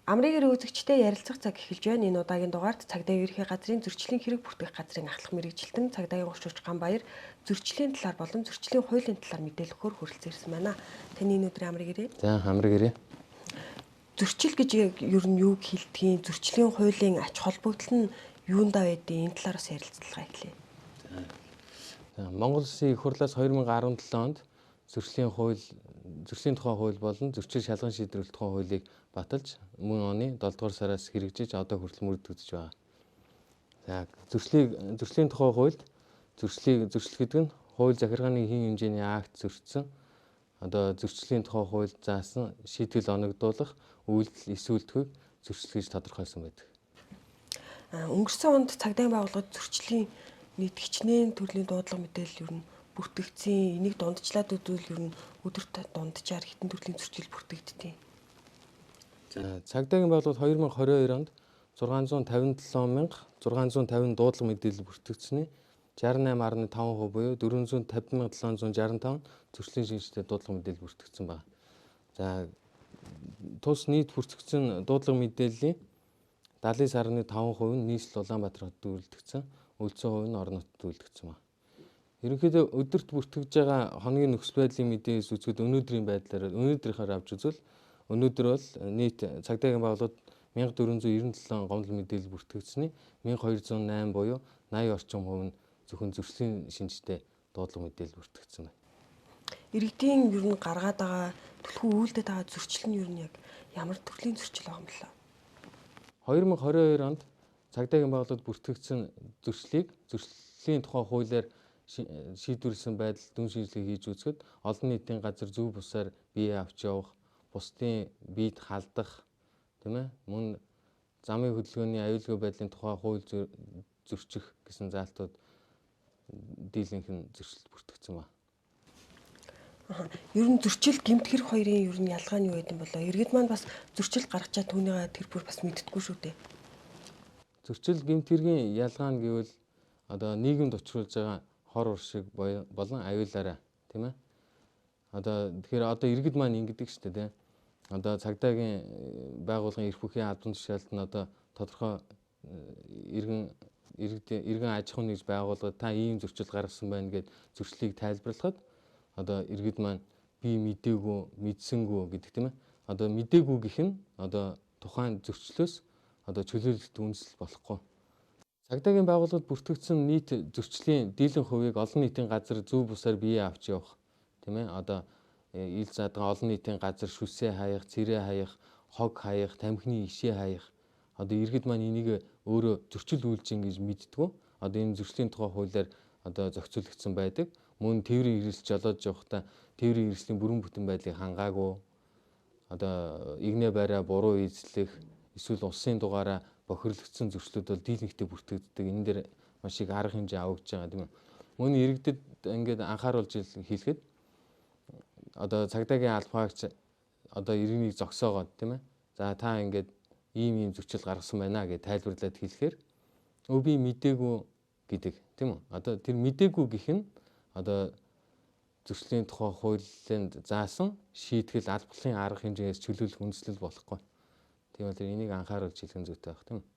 Амрын гэрээ үзэгчтэй ярилцах цаг эхэлж байна. Энэ удаагийн дугаард цагдаагийн ерхий газрын зөрчлийн хэрэг бүртгэх газрын ахлах мэргэжилтэн цагдаагийн гошууч Ганбаяр зөрчлийн талаар болон зөрчлийн хуулийн талаар мэдээлэл өгөхөөр хүрэлцэн ирсэн байна. Таны энэ өдрийн амрын гэрээ. За, амрын гэрээ. Зөрчил гэж яг ер нь юуг хэлдгийг, зөрчлийн хуулийн ач холбогдол нь юундаа байдгийг энэ талаар бас ярилцлага эхлэе. За, Монгол Улсын их хурлаас 2017 онд зөрчлийн хууль, зөрчлийн тухай хууль болон зөрчил шалган шийдвэрлэх тухай хуулийг баталж мөн оны 7 дугаар сараас хэрэгжиж одоо хүртэл мөрдөгдөж байгаа. За, зөрчлийн тухай хуульд зөрчлийг зөрчил гэдэг нь хууль захиргааны хийн хэмжээний акт зөрчсөн, одоо зөрчлийн тухай хуульд заасан шийтгэл оногдуулах үйлдэл эсүүлдэхийг зөрчил гэж тодорхойлсон байдаг. Өнгөрсөн онд цагдаагийн байгууллагад зөрчлийн нийт хичнээн төрлийн дуудлага мэдээлэл ер нь бүртгэгдсэн. Энийг дундчлаад үзвэл ер нь өдөрт дунджаар хэдэн төрлийн зөрчил бүртгэгддэг? За, цагдаагийн байгууллагад 2022 онд 657,650 дуудлага мэдээлэл бүртгэгдсэний 68.5% буюу 450,765 зөрчлийн шинжтэй дуудлага мэдээлэл бүртгэгдсэн байна. За, тус нийт бүртгэгдсэн дуудлага мэдээллийн 79.5% нь нийслэл Улаанбаатар хотод үйлдэгдсэн, үлдсэн хувь нь орон нутгад үйлдэгдсэн байна. Ерөнхийдөө өдөрт бүртгэж байгаа хоногийн нөхцөл байдлын мэдээлэл үзэхэд өнөөдрийн байдлаар өнөөдрийнхөөр авч үзвэл өнөөдөр бол нийт цагдаагийн байгууллагад 1497 гомдол мэдээлэл бүртгэгдсэний 1208 буюу 80 орчим хувь нь зөвхөн зөрчлийн шинжтэй дуудлага мэдээлэл бүртгэгдсэн байна. Иргэдийн ер нь гаргаад байгаа түлхүү үйлдэл байгаа зөрчил нь ер нь яг ямар төрлийн зөрчил байгаа юм бэ? 2022 онд цагдаагийн байгууллагад бүртгэгдсэн зөрчлийг зөрчлийн тухай хуулиар шийдвэрлэсэн байдал дүн шинжилгээ хийж үзэхэд олон нийтийн газар зөв бусаар бие авч явах, бусдын биед халдах, тийм ээ, мөн замын хөдөлгөөний аюулгүй байдлын тухай хууль зөрчих гэсэн заалтууд дийлэнх нь зөрчилд бүртгэгдсэн байна. Ер нь зөрчил гэмт хэрэг хоёрын ер нь ялгаа нь юу гэдэг юм болоо? Иргэд маань бас зөрчил гаргачаа түүнийгээ тэр бүр бас мэддэггүй шүү дээ. Зөрчил гэмт хэргийн ялгаа нь гэвэл одоо нийгэмд учруулж байгаа хор уршиг болон аюулаарай, тийм ээ. Одоо тэгэхээр одоо иргэд маань ингэдэг шүү дээ, тийм. Одоо цагдаагийн байгууллагын эрх бүхийн албан тушаалд нь одоо тодорхой иргэн аж ахуйн нэгж байгууллагад та ийм зөрчил гаргасан байна гэд зөрчлийг тайлбарлахад одоо иргэд маань би мдээгүй, мэдсэнгүү гэдэг, тийм ээ. Одоо мдээгүй гэх нь одоо тухайн зөрчлөөс одоо чөлөөлөлт үндэслэл болохгүй. Цагдаагийн байгууллагад бүртгэгдсэн нийт зөрчлийн дийлэн хувийг олон нийтийн газар зөв бусаар бие авч явах, тийм ээ. Одоо ил задган олон нийтийн газар шүсээ хаях, цэрээ хаях, хог хаях, тамхины ишээ хаях. Одоо иргэд маань энийг өөрөө зөрчил үйлж ин гэж мэддэггүй. Одоо энэ зөрчлийн тухай хуулиар одоо зохицуулагдсан байдаг. Мөн тээврийн хэрэгсэл жолоож явахдаа тээврийн хэрэгслийн бүрэн бүтэн байдлыг хангаагүй. Одоо игнэ байраа буруу эзлэх, эсвэл улсын дугаараа бохирлогдсон зөрчлүүд бол дийлэнхтэй бүртгэгддэг. Энэ дээр маш их арга хэмжээ авагдж байгаа, тийм ээ. Мөн иргэдэд ингээд анхааруулж хэлэхэд одоо цагдаагийн албаагч одоо иргэнийг зогсоогоод, тийм ээ. За, та ингээд ийм зөрчил гаргасан байна гэж тайлбарлаад хэлэхээр өө би мдээгүй гэдэг, тийм үү? Одоо тэр мдээгүй гэх нь одоо зөрчлийн тухай хуулийн заасан шийтгэл албалын арга хэмжээгээс чөлөөлөх үндэслэл болохгүй. Тийм бол энийг анхааруулж хэлэх нь зүйтэй байх, тийм үү?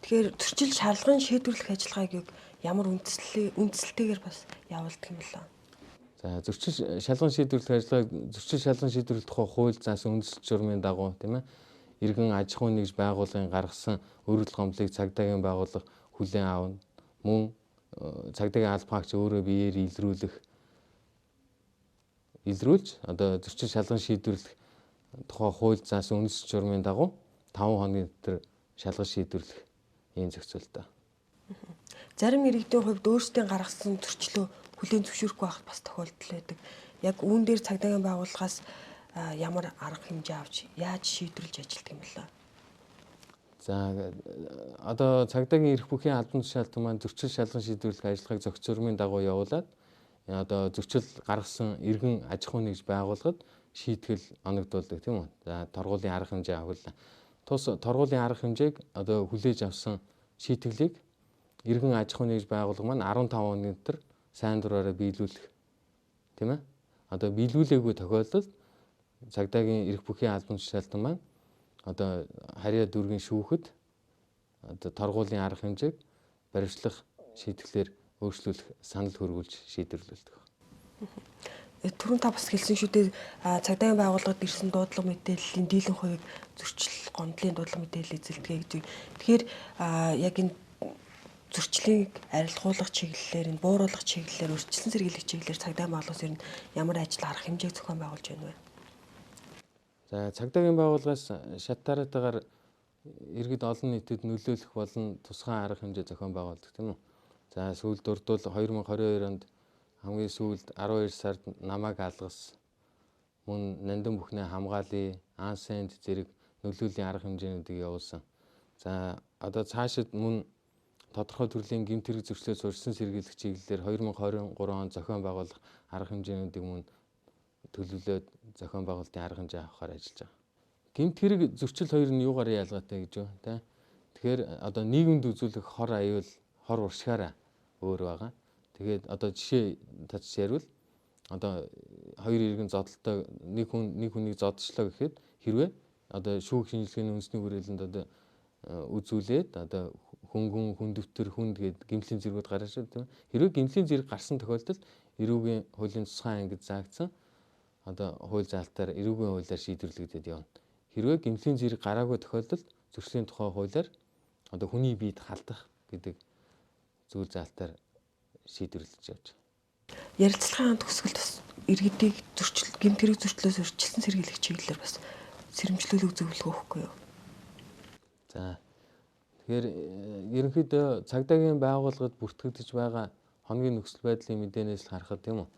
Тэгэхээр зөрчил шалган шийдвэрлэх ажиллагааг яг ямар үндсэлтэйгээр бас явуулдаг юм бэлээ? За, зөрчил шалган шийдвэрлэх ажиллагааг зөрчил шалган шийдвэрлэх тухай хууль заасан үндэслэл журмын дагуу, тийм ээ, иргэн аж ахуйн нэгж байгууллагын гаргасан өргөдөл гомдлыг цагдаагийн байгууллага хүлээн авна. Мөн цагдаагийн албаагч өөрөө биеэр илрүүлж одоо зөрчил шалган шийдвэрлэх тухай хууль заасан үндэслэл журмын дагуу 5 хоногийн дотор шалган шийдвэрлэх ийм зохицуултаа. Зарим иргэдийн хувьд өөрсдийн гаргасан зөрчлөө хүлээн зөвшөөрөхгүй байх бас тохиолдол байдаг. Яг үүн дээр цагдаагийн байгууллагаас ямар арга хэмжээ авч яаж шийдвэрлэж ажилладаг юм бэлээ? За, одоо цагдаагийн эрх бүхийн албан тушаалтан маань зөрчил шалган шийдвэрлэх ажиллагааг зохицуулмын дагуу явуулаад одоо зөрчил гаргасан иргэн аж ахуйн нэгж байгууллагад шийтгэл оногдуулдаг, тийм үү? За, торгуулийн арга хэмжээ авахлаа. Тус торгуулийн арга хэмжээг одоо хүлээж авсан шийтгэлийг иргэн аж ахуйн нэгж байгууллага маань 15 хоногийн дотор сайн дураараа биелүүлэх, тийм ээ? Одоо биелүүлээгүй тохиолдолд цагдаагийн эрх бүхийн албан тушаалтан маань Одоо харьяа дүүргийн шүүхэд одоо торгуулийн арга хэмжээг баривчлах шийтгэлээр өөрчлүүлэх санал хөрвүүлж шийдвэрлэдэг. Түрүүн та бас хэлсэн шүү дээ, цагдаагийн байгууллагад ирсэн дуудлага мэдээллийн дийлэн хувийг зөрчил гомдлын дуудлага мэдээлэл эзэлдэг гэж. Тэгэхээр яг энэ зөрчлийг арилгуулах чиглэлээр, энэ бууруулах чиглэлээр, өрчлөн сэргийлэх чиглэлээр цагдаагийн байгууллагаас ер нь ямар ажил арга хэмжээг зохион байгуулж байна вэ? За, цагдаагийн байгууллагаас шат тараатайгаар иргэд олон нийтэд нөлөөлөх болон тусгай арга хэмжээ зохион байгуулдаг, тийм үү? За, сүүлд дурдвал 2022 онд хамгийн сүүлд 12 сард намайг алгас, мөн нандин бүхнээ хамгаалъя, ансенд зэрэг нөлөөлийн арга хэмжээнүүдийг явуулсан. За, одоо цаашид мөн тодорхой төрлийн гэмт хэрэг зөрчлөөс урьдчилан сэргийлэх чиглэлээр 2023 онд зохион байгуулах арга хэмжээнүүдийг мөн төлөвлөөд зохион байгуулалтын арга хэмжээ авахар ажиллаж байгаа. Гэмт хэрэг зөрчил хоёр нь юугаар ялгаатай гэж вэ? Тэ? Тэгэхээр одоо нийгэмд үзүүлэх хор аюул, хор уршгаараа өөр байгаа. Тэгээд одоо жишээ татж ярил, одоо хоёр иргэн зодолтой нэг хүн нэг хүнийг зодчлоо гэхэд хэрвээ одоо шүүх шинжилгээний үндэсний хүрээлэнд одоо үзүүлээд одоо хөнгөн, хүндөвтөр, хүнд гээд гэмтлийн зэргүүд гарч ирдэг, тийм ээ. Хэрвээ гэмтлийн зэрэг гарсан тохиолдолд эрүүгийн хуулийн тусгай ангид заагдсан одоо хууль заалтаар эрүүгийн хуулиар шийдвэрлэгдээд явна. Хэрвээ гэмтлийн зэрэг гараагүй тохиолдолд зөрчлийн тухай хуулиар одоо хүний биед халдах гэдэг зүйл заалтаар шийдвэрлэж явж байгаа. Ярилцлагын төгсгөлд бас иргэдийг зөрчил, гэмт хэрэг зөрчлөөс урьдчилан сэргийлэх чиглэлээр бас сэрэмжлүүлэх зөвлөгөө өгөхгүй юу? За, тэгэхээр ерөнхийдөө цагдаагийн байгууллагад бүртгэгдэж байгаа хоногийн нөхцөл байдлын мэдээнээс л харахад, тийм үү,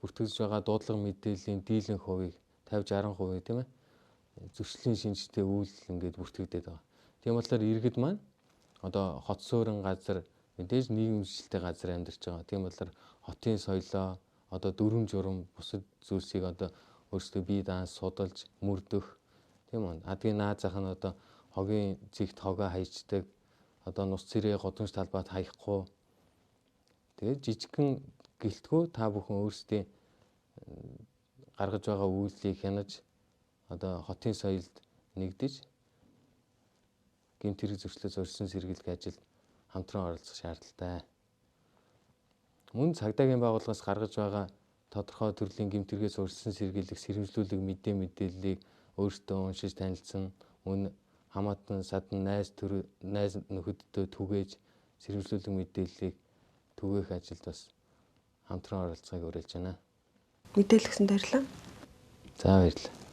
бүртгэгдэж байгаа дуудлага мэдээллийн дийлэн хувийг 50 60%, тийм ээ, зөрчлийн шинжтэй үйлдэл ингээд бүртгэгдээд байгаа. Тийм болохоор иргэд маань одоо хот суурин газар, мэдээж нийгэмшилтэй газар амьдарч байгаа. Тийм болохоор хотын соёлоо, одоо дүрм журам, бусад зүйлсийг одоо өөрсдөө бие даан судалж мөрдөх, тийм үү. Адгийн наад зах нь одоо хогийн зэгт хогоо хайчдаг, одоо нус цэрээ годомж талбайд хаяхгүй. Тэгээд жижигхэн гэлтгүү та бүхэн өөрсдийн гаргаж байгаа үйлдэлийг хянаж одоо хотын соёлд нэгдэж гэмт хэрэг зөрчлөөс урьдчилан сэргийлэх ажилд хамтран оролцох шаардлагатай. Мөн цагдаагийн байгууллагаас гаргаж байгаа тодорхой төрлийн гэмт хэрэгээс урьдчилан сэргийлэх сэрэмжлүүлэг мэдээллийг өөрсдөө уншиж танилцсан, мөн хамаатан садан найз нөхөддөө түгээж сэрэмжлүүлэг мэдээллийг түгээх ажилд бас хамтран оролцохыг уриалж байна. Мэдээлэл өгсөнд баярлалаа. За, баярлалаа.